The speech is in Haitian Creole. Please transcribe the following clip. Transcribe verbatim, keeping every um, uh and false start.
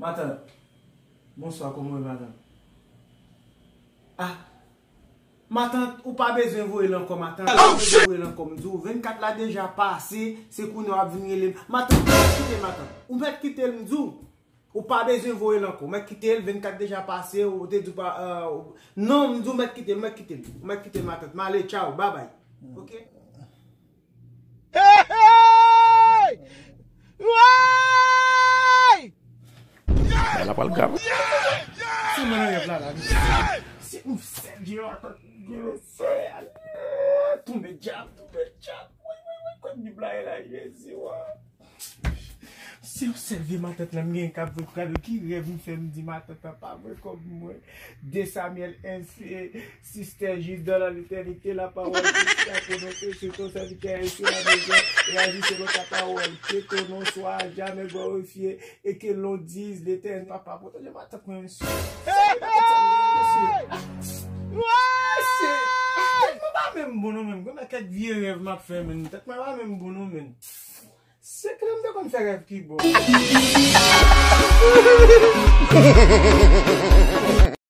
Matant, bonswa, kòman w ye, matant? Ah, matant, ou pa bezwen voye l ankò, matant. Ou pa bezwen voye l ankò. M di w, vennkat la deja pase, se kounye a w ap vin rele m. Matant, ou mèt kite l, matant. Ou mèt kite l, m di w. Ou pa bezwen voye l ankò. Ou mèt kite l, vennkat deja pase, ou te di w pa, euh, non, m di w mèt kite l, mèt kite l. Ou mèt kite l, matant. M ale, tchaw, babay. Ok? Hey, hey! Woy! Bagay la pral grav. Se mwen nan rèv la, la. Se yon sèl je, matant, je, sèl. Tonbe dyab, tonbe dyab. Woy, woy, woy, kot Bib la ye la, Jezi, wa. Se yon sèl vye matant la m gen k ap voye pou gade ki rèv m fè, m di matant la pa vre kòb mwen. De Samyèl en, Sistè, jis dans l'éternité, la parole que tu as prononcée sur ton serviteur et sur la maison, et agis selon ta parole. Que ton nom soit à jamais glorifié, et que l'on dise l'Éternel, papa, pwoteje matant mwen, mesye. Mesye, tèt mwen pa menm bon non menm. Konn kèk vye rèv m ap fè, menm. Tèt mwen pa menm bon non menm. Se klè m te konn fè rèv ki bon.